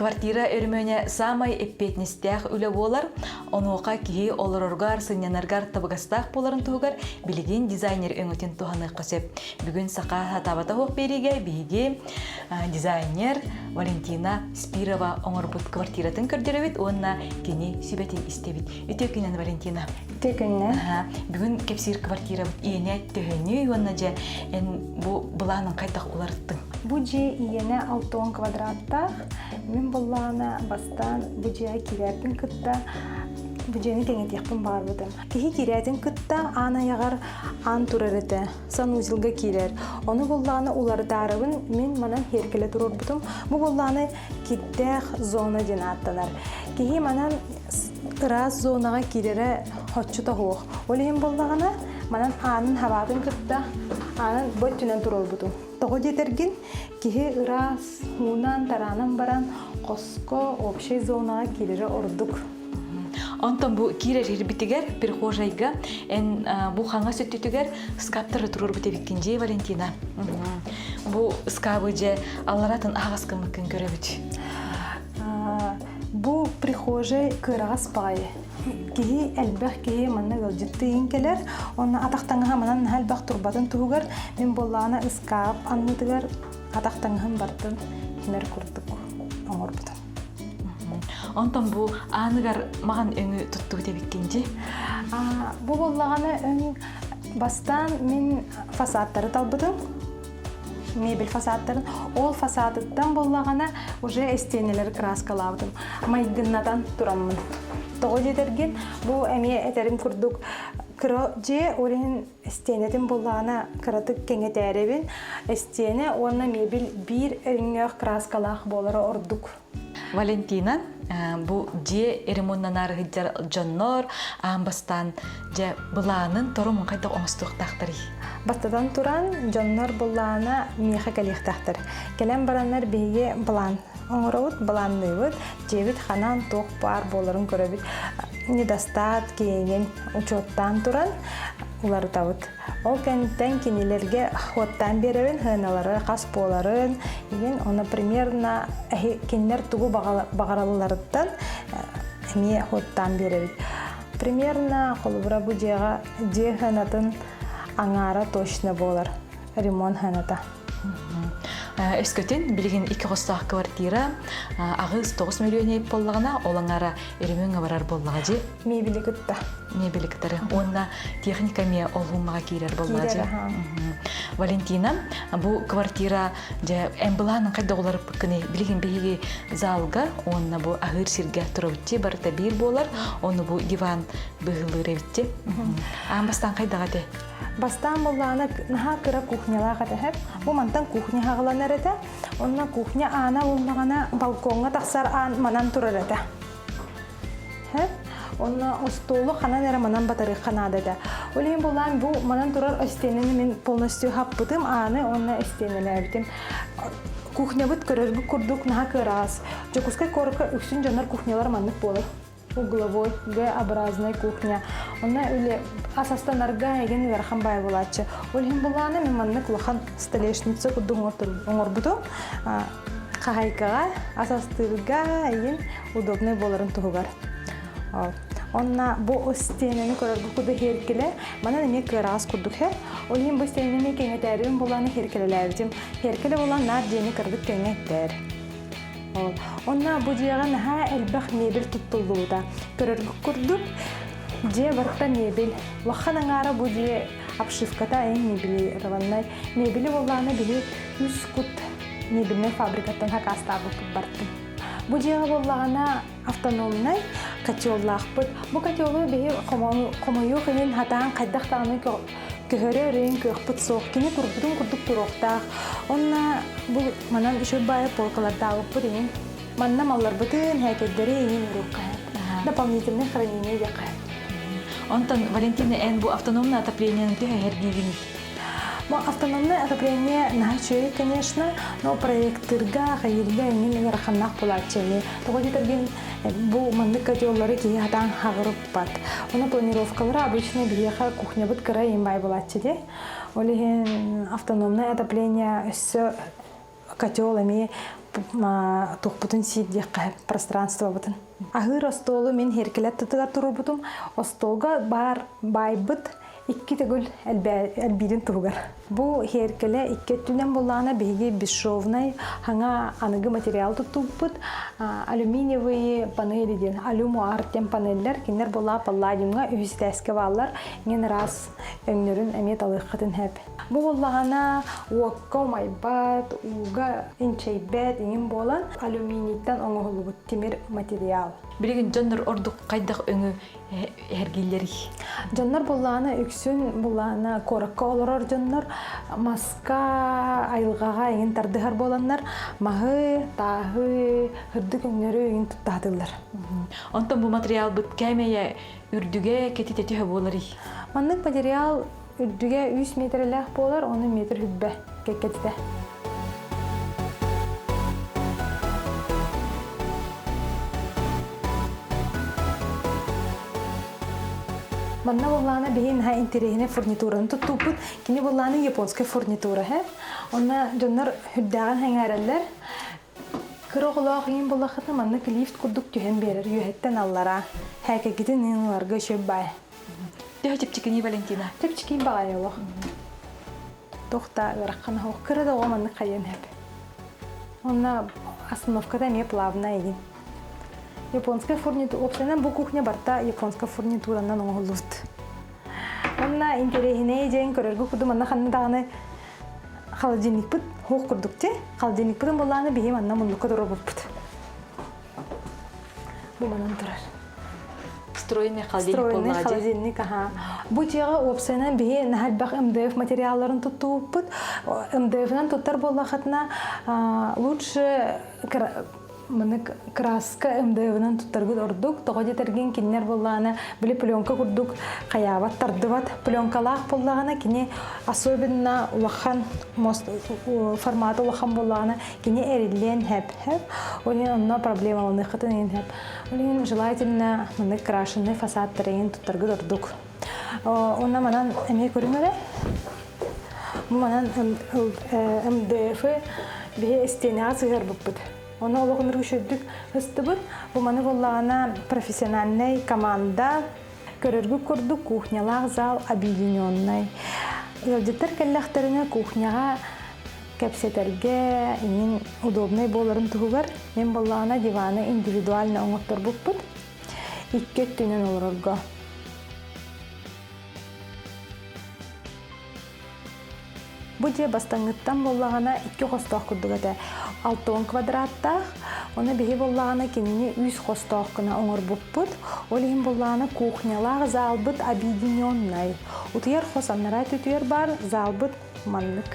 Квартира өрөмүөнэ саамай эппиэтинэстээх үлэ буолар. Онуоха киһи олороргар, сынньанаргар табыгастаах буоларын туһугар билигин дизайнер өҥөтүн туһаныахха сөп. Бүгүн саха сатаабата суох биэриигэ биһиги дизайнер Валентина Спирова оҥорбут квартиратын көрдөрөбүт уонна кини сүбэтин истэбит. Үтүө күнүнэн, Валентина. Үтүө күнүнэн. Бүгүн кэпсиир квартирабыт иэнэ төһөнүй уонна дьэ эн бу былаанын хайдах уларыттыҥ? Бу дьиэ иэнэ 60 квадраттаах. Мин былаана бастаан бу дьиэҕэ киирээппин кытта бу дьиэни кэҥэтиэхпин баҕарбытым. Киһи киирээтин кытта аан айаҕар аан турар этэ. Санузелга киирэр. Ону буллаҕына уларытаарыбын мин манан сиэркилэ туруорбутум. Бу буллаҕына кирдээх зона диэн ааттанар. Киһи манан ыраас зонаҕа киирэрэ хоччута суох. Ол иһин буоллаҕына, манан аанын хабаатын кытта аанын бу өттүнэн туруорбутум. Тоҕо диэтэргин, киһи ыраас уунан тараанан баран хоско общай зонаҕа киирэрэ ордук. Онтон бу киирэр ирбитигэр, прихожайга, эн бу хаҥас өттүтүгэр ыскааптары туруорбут эбиккин дьиэ Валентина. Бу ыскаабы дьэ алларатын аһаҕас гыммыккын көрөбүт. Бу прихожай кыараҕас баҕайы. Киһи элбэх киһи манна ыалдьыттыын кэлэр. Онно атах таҥаһа манан наһаа элбэх турбатын туһугар мин буоллаҕына ыскаап аннытыгар атах таҥаһын бартын түмэр курдук оҥорбутум. Онтон бу ааныгар маҕан өҥү туттубут эбиккин дии. Бу буоллаҕына өҥ бастаан мин фасадтары талбытым. Мебель фасадтарын. Ол фасадыттан буоллаҕына уже истиэнэлэри краскалаабытым. Майгыннатан тураммын. Тоҕо диэтэргин, бу эмиэ этэрим курдук кыра дьиэ, ол иһин истиэнэтин буоллаҕына кыратык кэҥэтээрэбин. Истиэнэ уонна мебель биир өҥнөөх краскалаах буолара ордук. Валентина, бу дьиэ ремоннанаары сылдьар дьоннор аан бастаан дьэ былаанын торумун хайдах оҥостуохтаахтарый? Бастатан туран, дьоннор былаана миэхэ кэлиэхтээхтэр. Кэлэн бараннар биһиги былаан оҥоробут, былаанныыбыт, дьиэбит ханан туох баар буоларын көрөбүт. Недостат киэҥин учуоттаан туран уларытабыт. Ол кэнниттэн кинилэргэ хуоттаан биэрэбин, сыаналары хас буоларын, игин ону примерно кинилэр тугу баҕаралларыттан эмиэ хуоттаан биэрэбит. Примерно холобура бу дьиэҕэ дьиэ сыанатын аҥаара точно буолар ремонт сыаната. Өскөтүн билигин икки хостоох квартира 8-9 миллион буоллаҕына, ол аҥаара өрөмүөҥҥэ барар буоллаҕа дии. Мебели кытта. Мебели кытары. Уонна техника эмиэ ол уммаҕа киирэр буоллаҕа дии. Валентина, бу квартира дьэ эн былаанын хайдах уларыппыккыный? Билигин биһиги залга уонна бу аһыыр сиргэ турабыт барыта биир буолар. Ону бу диван быһыылыыр эбит Аан бастаан хайдах этэ? Бастаан буоллаҕына наһаа кыра кухнялаах этэ. Бу мантан кухня хаҕыланар этэ. Онно кухня аана буоллаҕына балкоҥҥа тахсар аан манан турар этэ. Онно остуолу ханан эрэ манан батарыахха наада этэ. Ол иһин булаан бу манан турар истиэнэни мин полностью хаппытым, ааны уонна истиэнэлээбитим. Кухнябыт көрөргүт курдук наһаа кыараҕас. Дьокуускай куоракка үксүн дьоннор кухнялар маннык буолар. Угловой, Г-образная кухня. Онно үлэ ас астанарга эгин ыарахан баай буолааччы. Ол иһин булааны мин маннык улахан столешница курдук оҥорбутум. Хаһайкаҕа ас астыырга игин удобнай буоларын туһугар. Онна бу стенаны көрөргө куду херкеле, манан эмиэ кыараҕас курдук хэ. Ол иһин бу стенаны эмиэ кэҥэтээрибин булан херкелелээбитим. Херкеле булан наар дьиэни кырдык кэҥэттээр. Онна бу дьиэҕэ наһаа элбэх мебель туттуллубута. Көрөргүт курдук, дьиэ барыта мебель. Улахан аҥаара бу дьиэ обшивката эн мебелированнай. Мебели буоллаҕына биһи үс кут мебельнай фабрикаттан хакаастаабыппыт бартым. Бу дьиэҕэ буоллаҕына автономнай котеллаахпыт. Бу котелу биһи хомойуох иһин хатаан хайдах даҕаны көһөрө өрөйүн кыахпыт суох. Кини турбутун курдук туруохтаах. Онно бу манан үчүгэй баайы полкалардаабыппыт иһин манна малларбытын, һээкэйдэри иһин уруохха дополнительное хранение диэххэ. Онтон Валентина эн бу автономное отоплениены төһө эргиигиний? Бу автономное отопление наһаа үчүгэй, конечно, но проектырга, хайыырга эҥин ыараханнаах буолааччы эмиэ. Тоҕо диэтэргин бу маннык котеллары киһи хатаан хаҕырыппат. Ону планировкалара обычно биһиэхэ кухнябыт кыра иин баай буолааччы дии. Ол иһин автономное отопление өссө котел эмиэ. туохпутун сиир диэххэ пространствобытын. Аһыыр остуолу мин һиэркилэ тутугар туруорбутум. Остуолга баар баайбыт икки төгүл элбиирин туһугар. Бу һиэркэлэ икки өттүнэн буллаҕына биһиги бесшовнай хаҥа аныгы материал туттубуппут. Алюминиевые панели диэн алюмуар диэн панеллэр кинилэр буоллаҕа палладиумҥа үһүс этээскэ бааллар. Иҥэн араас өҥнөрүн эмиэ талыаххытын сөп. Бу буоллаҕына уокка умайбат, ууга инчэйбэт иҥин буолан алюминийтан оҥоһуллубут тимир материал. Билигин дьоннор ордук хайдах өҥү эргиллэрий? Дьоннор буллаана үксүн буллаана куоракка олорор дьоннор маска, айылҕаҕа иҥин тардыһар буоланнар маһы, тааһы, һырдык өҥнөрү иҥин туттаатыллар. Онтон бу материалбыт кээмэйэ үрдүгэ кэтитэ төһө буоларый? Маннык материал үрдүгэ 3 метрэлээх буолар, ону метр хүрбэ кэккэтитэ. Манна буоллаана биһи наһаа интэриэһинэй фурнитураны туттууппут. Кини буоллаана японскай фурнитура һэ. Онно дьоннор үрдээҕин сэҥээрэллэр. Кыра оҕолоох иин буоллаххытына маннык лифт курдук түһэн биэрэр үөһэттэн аллараа. Һээкэйгитин иин ыларга үчүгэй баай. Төһө чэпчэкиний Валентина? Чэпчэкий баҕайы олох. Туох да ыарахан оһох кыра да оҕо маннык хайыан сөп. Онно остановката эмиэ плавная игин. Японская фурнитура, уопсайынан бу кухня барта японская фурнитуранан оҥоһуллубут. Онно интэриэһинэй диэн көрөргө курдук манна ханна даҕаны холодильникпыт хуох курдук ти. Холодильникпытын буллааны биһи манна муннукка туруорбуппут. Бу манан турар. Встроенный холодильник Встроенный буоллаҕа дии. холодильник, аха. Бу дьиэҕэ уопсайынан биһи наһаа элбэх МДФ материалларын туттубуппут. МДФ-нан туттар буоллахытына лучше маны краска МДФ-нан туттаргыт ордук. Тоҕо диэтэргин кинилэр буоллаҕына били пленка курдук хайаабат, тардыбат. Пленкалаах буоллаҕына кини особенно улахан мост формата улахан буоллаҕына кини эриллиэн хэп-хэп. Ол иһин онно проблемаланыаххытын иһин хэп. Ол иһин желательно маннык крашенный фасадтар иһин туттаргыт ордук. Онно манан эмиэ көрүҥ эрэ. Бу манан МДФ биһи истиэнэҕэ сыһыарбыппыт. Ону олох ынырык үчүгдүк ыстыбыт. Бу маны буоллаҕына профессиональнай команда көрөргүт курдук кухнялаах зал объединенный. Ыалдьыттар кэллэхтэринэ кухняҕа кэпсэтэргэ иҥин удобнай буоларын туһугар мин буоллаҕына диваны индивидуально оҥотторбуппут. Икки өттүнэн олорорго. Бу дьиэ бастаҥҥыттан буоллаҕына икки хостоох курдук этэ. 60 квадраттаах. Ону биһи буоллаҕына кинини үс хостоох гына оҥорбуппут. Ол иһин буоллаҕына кухнялаах залбыт объединеннай. Утуйар хос анараа өттүтүгэр баар, залбыт маннык.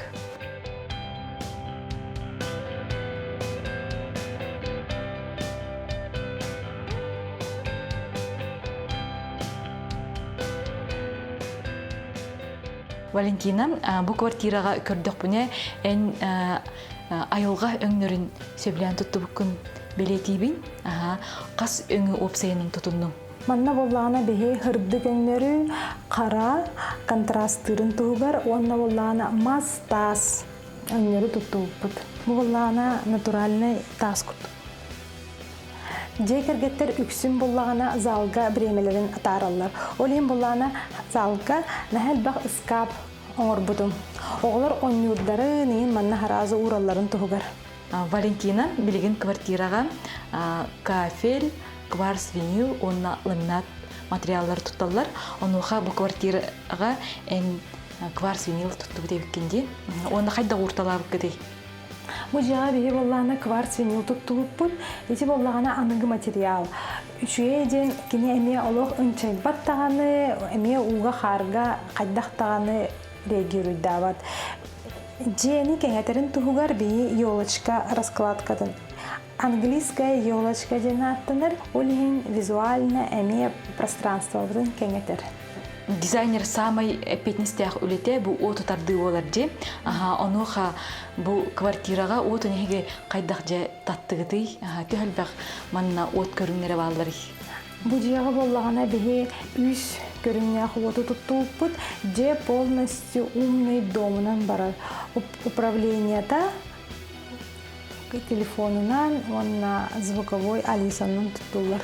Валентина, бу квартираҕа көрдөхпүнэ, эн айылҕа өҥнөрүн сөбүлээн туттубуккун бэлиэтиибин. Хас өҥү уопсайынан тутуннуҥ? Манна буоллаҕына биһи һырдык өҥнөрү хара контрастыырын туһугар уонна буоллаҕына мас таас өҥнөрү туттубуппут. Бу буоллаҕына натуральнай таас курдук. Дьиэ кэргэттэр үксүн буллаҕына залга бириэмэлэрин атаараллар. Ол иһин буллаҕына залга наһаа элбэх ыскаап оҥорбутум. Оҕолор оонньуурдарын иһин манна хараазы ууралларын туһугар. Валентина билигин квартираҕа кафель, кварц винил уонна ламинат материаллары тутталлар. Онуоха бу квартираҕа эн кварц винил туттубут эбиккин дии. Уонна хайдах уурталаабыккытый? Бу дьиэҕэ биһи буоллаҕына кварц винил туттубуппут. Ити буоллаҕына аныгы материал. Үчүгэй диэн кини эмиэ олох ынчайбат даҕаны, эмиэ ууга-хаарга хайдах даҕаны реагируйдаабат. Дьиэни кэҥэтэрин туһугар биһи елочка раскладкатын английская елочка диэн ааттанар, ол иһин визуально эмиэ пространствобытын кэҥэтэр. Дизайнер саамай эппиэтинэстээх үлэтэ бу уоту тардыы буолар дии. Аха, онуоха бу квартираҕа уотун эһиги хайдах дьэ таттыгытый? Аха, төһө элбэх манна уот көрүҥнэрэ баалларый? Бу дьиэҕэ буоллаҕына биһи үс көрүҥнээх уоту туттубуппут. Дьиэ полностью умный домунан барар. Управлениета Телефонунан уонна звуковой Алисанан туттуллар.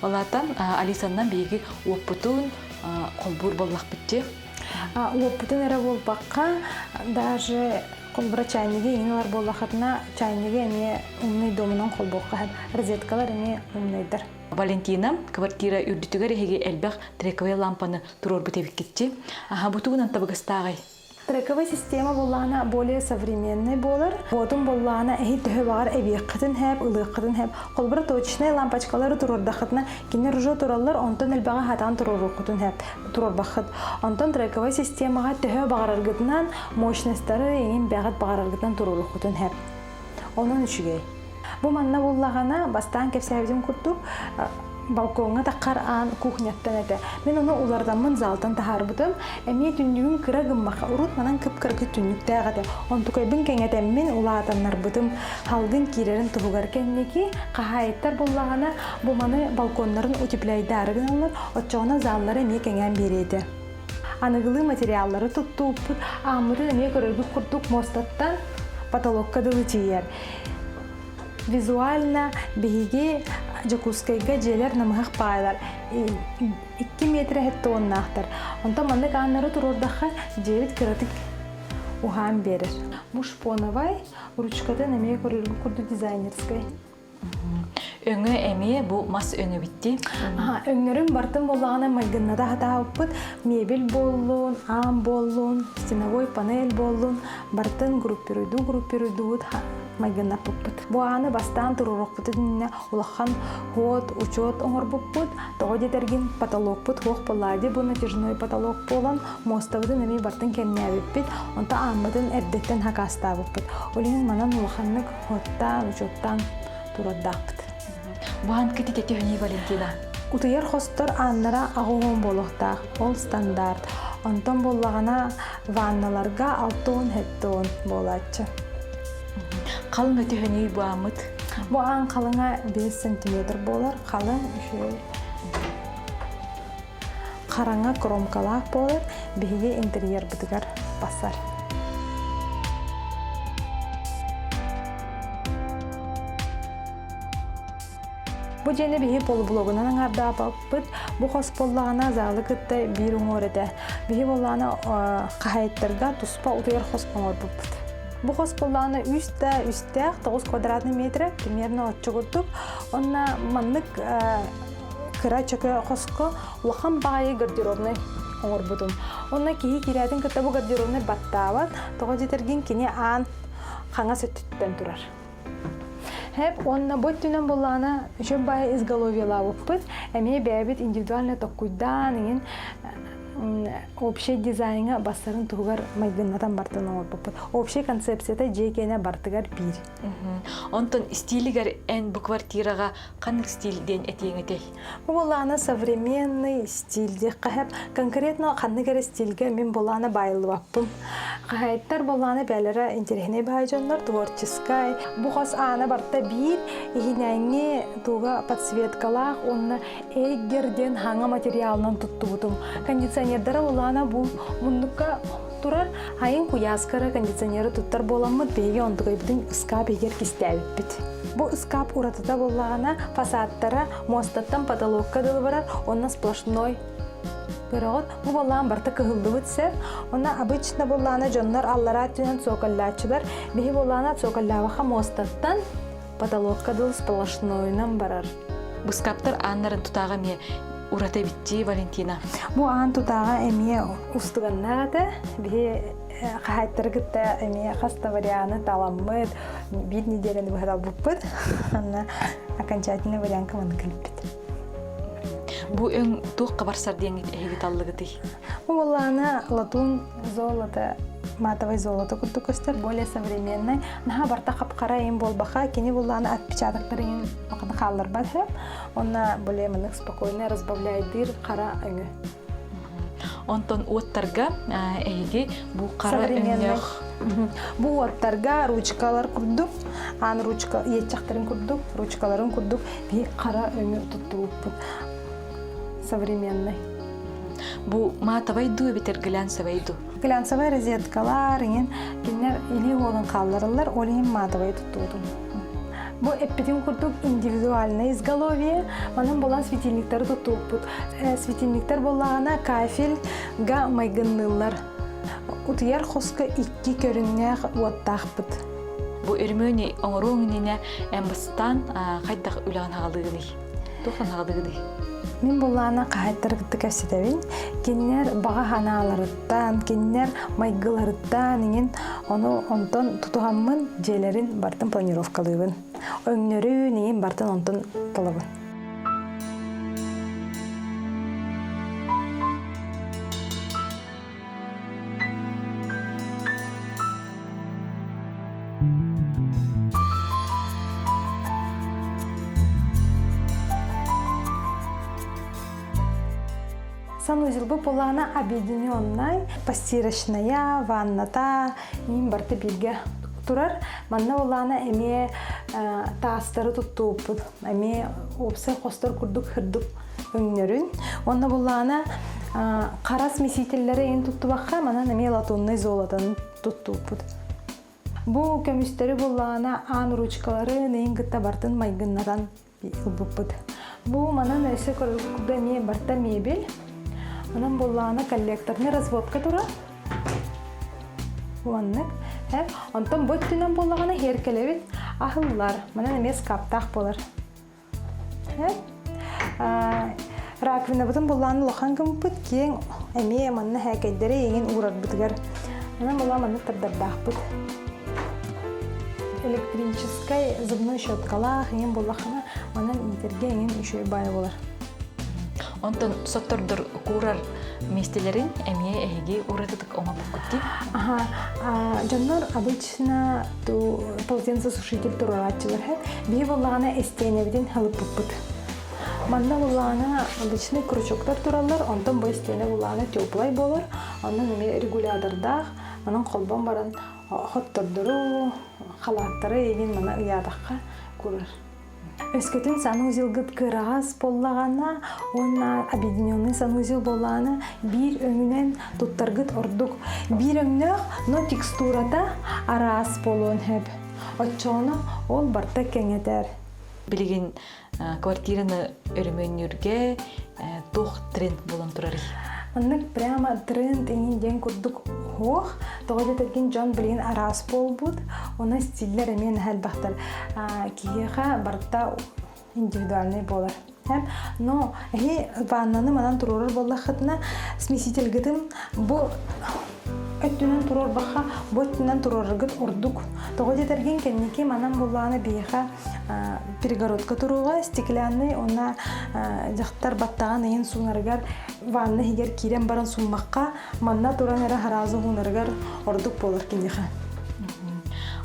Олаатан Алисаннан биһиги уоппутун холбуур буоллахпыт Уоппутун эрэ буолбакка, даже холбура чайниги иҥин ылар буоллахытына, чайниги эмиэ умный домунан холбуохха розеткалар эмиэ умнайдар. Валентина, квартира үрдүтүгэр эһиги элбэх трековай лампаны туруорбут эбиккитчи. Аха, бу тугунан табыгастааҕый? Трековая система буоллаҕына более современный буолар. Уотун буоллаҕына эһи төһө баҕар эбиэххитин хэп, ылыаххытын хэп. Холобура точечнай лампочкалары туруордаххытына кинилэр уже тураллар, онтон элбэҕи хатаан туруоруоххутун хэп, туруорбаххыт. Онтон трековая системаҕа төһө баҕараргытынан мощностары иҥин бэҕит баҕараргытынан туруоруоххутун хэп. Онон үчүгэй. Бу манна буллаҕына, бастаан кэпсээбитим курдук, балкоҥҥа таххар аан кухняттан этэ. Мин ону уларытаммын залтан таһаарбытым. Эмиэ түннүгүн кыра гыммаха, урут манан кып-кыракый түннүктээх этэ. Онтукайбын кэҥэтэммин, улаатаннарбытым. Халгын киирэрин туһугар кэнники хаһаайыттар буллаҕына, бу маны балконнарын утепляйдаары гыналлар, оччоҕуна заллара эмиэ кэҥээн биэриэ этэ. Аныгылыы материаллары туттубуппут, ааммытын эмиэ көрөргүт курдук муостаттан потолокка дылы тиийэр. Визуально биһиги Дьокуускайга дьиэлэр намыһах паайлар 2 метр тоннаахтар. Онтон маннык ааннары туруордахха дьиэбит кыратык уһаан биэрэр. Мушпоновай ручкатын эмиэ көрөргүт курдук дизайнерскай. Өҥө эмиэ бу мас өҥө битти. Өҥнөрүн бартын буоллаҕына майгынната хатаабыппыт. Мебель буоллун, аан буоллун, стеновой панель буоллун, бартын группируйдуу группируйдуубут майгыннаппыппыт. Бу ааны бастаан туруорукпутун иннинэ улахан хуот, учет оҥорбуппут. Тоҕо диэтэргин потолокпут хуох буоллаа бу натяжной потолок буолан муостабытын эмиэ бартын кэмнээбиппит. Онто ааммытын эрдэттэн хакаастаабыппыт. Ол иһин манан улаханнык Хуоттаан, учуоттаан турардаахпыт. Буһан кити Валентина. Утуйар хостор ааннара аҕуһун буолуохтаах. Ол стандарт. Онтон буоллаҕына ванналарга алтон хеттон буолааччы. Халыҥ өтөһөнүй бу ааммыт? Бу аан халыҥа 5 сантиметр буолар. Халыҥ үчүгэй. Хараҥа кромкалаах буолар. Биһиги интерьербытыгар басар. Бу дьиэни биһи полублогунан аҥаардаабаппыт. Бу хос буоллаҕына залы кытта биир уҥуор этэ. Биһи буоллаҕына хаһаайыттарга туспа утуйар хос оҥорбуппут. Бу хос буоллаҕына үс да үстээх 9 квадратный метра примерно оччо курдук. Онно маннык кыра чөкө хоско улахан баҕайы гардеробнай оҥорбутум. Онно киһи киирээтин кытта бу гардеробнай баттаабат, тоҕо диэтэргин кини аан хаҥас өттүттэн турар. Хэп уонна бу өттүнэн буоллаҕына үчүгэй баайы изголовьелаабыппыт. Эмиэ бэйэбит индивидуально токкуйдаан иҥин общий дизайҥа бассарын туһугар майгыннатан бартын оҥорбуппут. Общий концепцията дьиэ киэнэ бартыгар биир. Онтон стилигэр эн бу квартираҕа ханнык стиль диэн этиэҥ этэй? Бу буоллаҕына современный стиль диэххэ сөп. Конкретно ханнык эрэ стильгэ мин буоллаҕына баайыллыбаппын. Хаһаайыттар буоллаҕына бэйэлэрэ интэриэһинэй баай дьоннор, творческай. Бу хос аана барыта биир, иһинээҥҥи туга подсветкалаах уонна Эйгер диэн хаҥа материалынан туттубутум. Кондиционердара буоллаҕына бу муннукка турар айын куйааскара кондиционеры туттар буоламмыт биһиги онтукайбытын ыскаап иһигэр кистээбиппит. Бу ыскаап уратыта буоллаҕына фасадтара муостаттан потолокка дылы барар, онно сплошной көрөҕүт. Бу буоллаҕын барыта кыһыллыбыт сэр. Онно обычно буоллаҕына дьоннор аллараа өттүнэн цоколлааччылар. Биһи буоллаҕына цоколлаабаха муостаттан потолокка дылы сплошнойунан барар. Быскаптар ааннарын тутааҕа эмиэ ураты эбиттии Валентина. Бу аан тутааҕа эмиэ устуганнаах этэ. Биһи хаһаайыттары кытта эмиэ хас да варианы таламмыт, биир неделяны быһа талбыппыт. Анна окончательный вариантка маннык кэлбит. Бу өҥ туохха барсар диэн эһиги таллыгытый? Бу буоллаҕына латунь золото матовый золото курдук көстөр, более современный. Наһаа барта хап-хара им буолбаха, кини буллааны отпечатоктар иҥин хаалларбат һэ. Онна более маннык спокойно разбавляйдыыр хара өҥү. Онтон уоттарга эһиги бу хара өҥнөөх Бу уоттарга ручкалар курдук, аан ручка иэччэхтэрин курдук, ручкаларын курдук би хара өҥү туттубуппут. Современный. Бу матовай дуу эбэтэр глянцевай дуу? Глянцевай розеткалар иҥин кинилэр илии уолун хааллараллар, ол иһин матовай туттубутум. Бу эппитим курдук индивидуальное изголовье, манан буолан светильниктары туттубуппут. Светильниктар буоллаҕына кафельга майгынныыллар. Утуйар хоско икки көрүҥнээх уоттаахпыт. Бу өрөмүөнү оҥоруоҥ иннинэ эн бастаан хайдах үлэҕин аҕалыыгыный? Туохтан аҕалыыгыный? Мин буллаана хаһайттары кытта кэпсэтэбин. Кинилэр баҕа санааларыттан, кинилэр майгыларыттан иҥин ону онтон тутуһаммын дьиэлэрин бартын планировкалыыбын. Өҥнөрүн иҥин бартын онтон талабын. Санузелбы полана объединенная, постирочная, ванната, иин барыта бииргэ турар. Манна улаана эмиэ таастары туттууппут, эмиэ уопсай хостор курдук хырдык өҥнөрүн. Уонна буллаана хара смесителлэри ин туттубахха, манан эмиэ латунный золотон туттууппут. Бу көмүстэри буллаана аан ручкалары нэйин кытта бартын майгыннатан ылбыппыт. Бу манан өссө көрөргө эмиэ барта мебель. Онон буллаана коллекторный разводка турар. Уоннык. Онтон бу өттүнэн буоллаҕына иэркэлэбит аһыллар. Манан эмиэ скаптаах буолар. Раковинабытын буллаан улахан гыммыт киэҥ эмиэ манна һээкэйдэри иҥин уурарбытыгар онон була маннык тардардаахпыт. Электрическай зубной щеткалаах иҥин буллахына манан иитэргэ иҥин үчүгэй баай болар. Онтон соттордор куурар миэстэлэрин эмиэ эһиги уратытык оҥорбуккут дии? Аха, дьоннор обычно полотенцесушитель туруорааччылар биһи буоллаҕына истиэнэбитин халыппыппыт. Манна буллаҕына обычный крючоктар тураллар, онтон бу истиэнэ буллаҕына теплай буолар, онон эмиэ регулятордаах, онон холбон баран хоттордору, халааттары игин мана ыйаатахха курар. Өскөтүн санузелгыт кыараҕас буоллаҕына уонна объединенный санузел буоллаҕына биир өҥүнэн туттаргыт ордук. Биир өҥнөөх, но текстурата араас буолуон сөп. Оччоҕуна ол барыта кэҥэтэр. Билигин квартираны өрөмүөннүүргэ туох тренд буолан турарый? Маннык прямо тренд иҥин диэн курдук суох. Тоҕо диэтэргин дьон билигин араас буолбут, уонна стиллэр эмиэ наһаа элбэхтэр. Киһиэхэ барыта индивидуальный буолар. Но эһи ваннаны манан туруорар буоллаххытына, смесительгытын бу өттүнэн туруорбахха, бу өттүнэн туруораргыт ордук. Тоҕо диэтэргин кэнники манан буллаҕына биһиэхэ перегородка туруоҕа, стеклянный уонна дьахтар баттаҕын ыйын суунарыгар ванна иһигэр киирэн баран сууммахха, манна туран эрэ хараазы уунарыгар ордук буолар киниэхэ.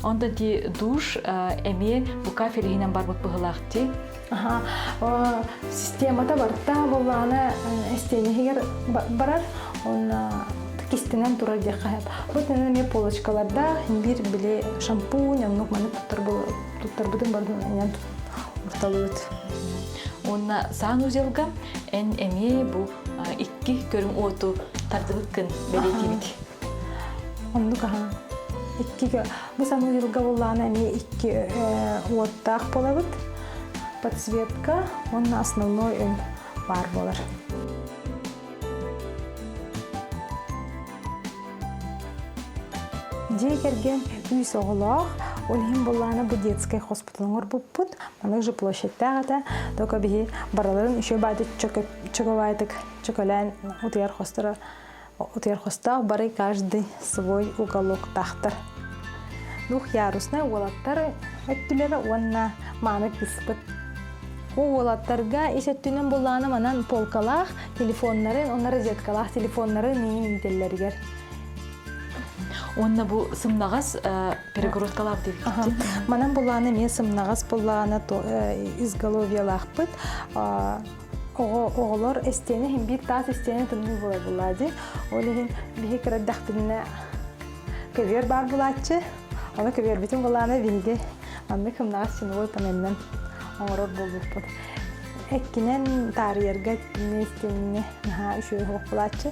Онтон ти душ эмиэ бу кафель иһинэн барбыт быһылаах ти. Аха, системата барта буоллаҕына истиэнэ иһигэр барар, уонна кистэнэн турар диэххэ сөп. Бу эмиэ полочкалардаах, биир били шампунь, оннук маны туттарбытын барытын инэн урталыыт. Уонна санузелга эн эмиэ бу икки көрүҥ уоту тардыбыккын бэлиэтиибит. Оннук аха. Икки бу санузелга буоллаҕына эмиэ икки уоттаах буолабыт. Подсветка уонна основной өҥ баар буолар. Дьиэ кэргэн үс оҕолоох, ол иһин буоллаҕына бу детскай хоспутун оҥорбуппут. Маннык же площадьтаах этэ. Только биһи барыларын үчүгэй баайдык чөкөбаайтык чөкөлөөн утуйар хосторо утуйар хостоох бары каждый свой уголоктаахтар. Двухъяруснай уолаттар өттүлэрэ уонна мааны кыыспыт. Бу уолаттарга ис өттүнэн буллаҕына манан полкалаах телефоннарын уонна розеткалаах телефоннары миин иитэллэригэр. Уонна бу сымнаҕас перегородкалаах диэбиккит. Манан буллаҕына эмиэ сымнаҕас буллаҕына изголовьелаахпыт. Оҕолор истиэнэ иһин биир таас истиэнэ тымныы буолар буллаа дии. Ол иһин биһи кырадахпытына көбүөр баар булааччы. Ону көбүөрбүтүн булаана биһиги маннык сымнаҕас стеновой панельынан оҥорор буолбуппут. эккинэн таарыйарга истинни наһаа үчүгэй суох буолааччы.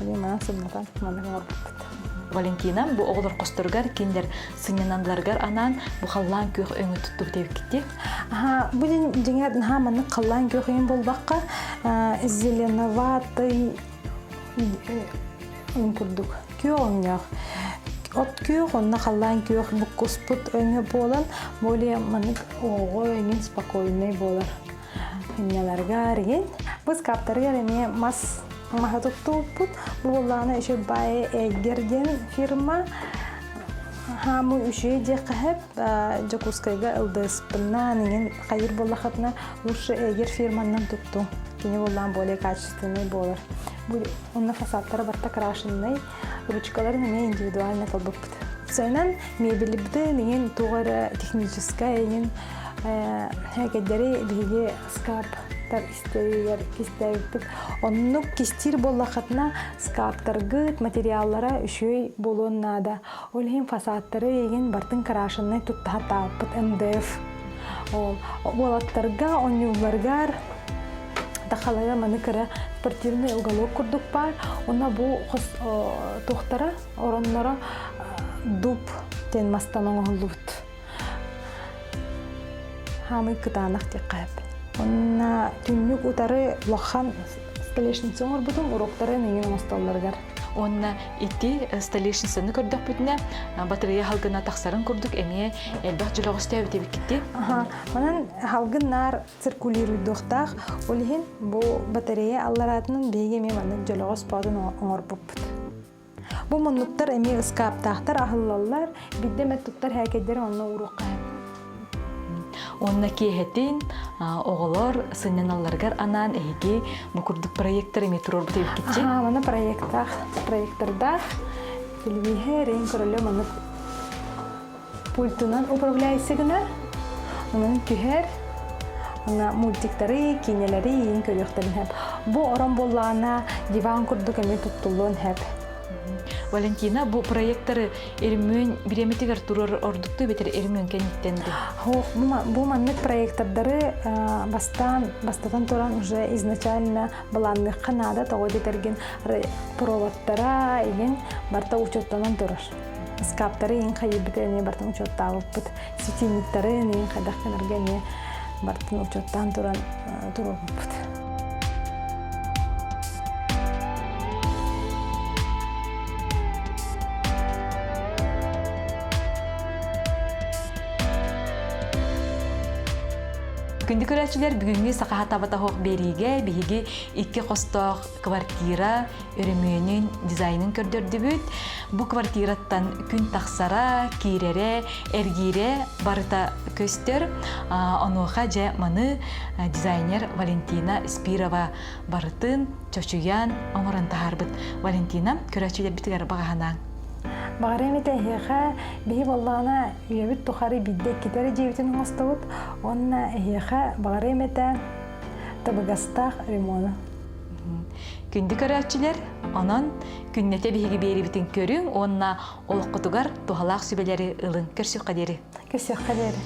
Ону манан сымнатан маннык оҥорбуппут. Валентина бу оҕолор хосторугар кинилэр сынньаналларыгар анаан бу халлаан күөх өҥү туттубут эбиккит Аха, бу дьиҥэр наһаа маннык халлаан күөх өҥүн буолбакка зеленоватый өҥ курдук күөх өҥнөөх. От күөх, онно халлаан күөх буккуспут өҥө буолан, более маннык оҕо өҥүн спокойный буолар. Инняларга ригин. Бу скаптарыгар эмиэ мас маһы туттубуппут. Бу буоллаҕына еще баай Эггер диэн фирма. Хаамы үчүгэй диэххэ сөп. Дьокуускайга ылдыспыннаан иҥин хайыр буоллахытына лучше Эгер фирманнан туттуҥ. Кини буоллаан более качественный буолар. Бу онно фасадтара барта крашенный, ручкаларын эмиэ индивидуально талбыппыт. Сыанан мебелибитин иҥин туох эрэ техническай иҥин кэдэри биһиги скаптар истэригэр кистээбиппит. Оннук кистиир буоллаххытына скаптаргыт материаллара үчүгэй буолуон наада. Ол иһин фасадтары иҥин бартын крашенный туттаһаттаабыппыт МДФ. Ол уолаттарга оонньуулларыгар Тахалара маны кыра спортивный уголок курдук баар. Уонна бу хос туохтара, оронноро дуб диэн мастан оҥоһуллубут. Хаамый кытаанах диэххэ сөп. Уонна түннүк утары улахан столешница оҥорбутум уроктарын эҥин оҥостоллоругар. Уонна ити столешницаны көрдөхпүтүнэ батарея халгына тахсарын курдук эмиэ элбэх дьөлөҕөстөөбүт эбиккити. Онон халгын наар циркулируйдуохтаах. Ол иһин бу батарея аллараатынан биһиги эмиэ маннык дьөлөҕөс боотун оҥорбуппут. Бу муннуктар эмиэ ыскааптаахтар аһыллаллар, биирдэ эмэ туттар һээкэйдэри онно ууруохха сөп. Уонна киэһэтин оҕолор сынньаналларыгар анаан эһиги бу курдук проектор эмиэ туруорбут эбиккитчи. Аха, маны проектаах, проектордаах телевизор эйин көрөллө маннык пультунан управляйся гынар, онон түһэр, уонна мультиктары, киинэлэри иин көрүөхтэрин сөп. Бу орон буоллаҕына диван курдук эмиэ туттуллуон сөп. Валентина, бу проекторы өрөмүөн бириэмэтигэр турар ордуктуу эбэтэр өрөмүөн кэнниттэн дуу? Бу маннык проектордары бастаан бастатан туран уже изначально былаанныахха наада тоҕо дэтэргин проводтара игин барта учеттанан турар. Ыскааптары иин хайыйбыты эмиэ бартын учуоттаабыппыт. Светильниктары иин хайдах гынарга эмиэ бартын учуоттаан туран туруорбуппут. Күндү көрөөччүлэр, бүгүҥҥү Саха хатабата суох биэриигэ биһиги икки хостоох квартира өрөмүөнүн, дизайнын көрдөрдүбүт. Бу квартираттан күн тахсара, киирэрэ, эргиирэ барыта көстөр. Онуоха дьэ маны дизайнер Валентина Спирова барытын чочуйан оҥорон таһаарбыт. Валентина, көрөөччүлэрбитигэр баҕаһанаан. Баҕарыам этэ эһиэхэ биһи буоллаҕына үйэбит тухары биирдэ иккитэ эрэ дьиэбитин оҥостобут уонна эһиэхэ баҕарыам этэ табыгастаах ремону. Күндү көрөөччүлэр, онон күннэтэ биһиги биэрибитин көрүҥ уонна олоххутугар туһалаах сүбэлэри ылыҥ. Көрсүөххэ диэри. Көрсүөххэ диэри.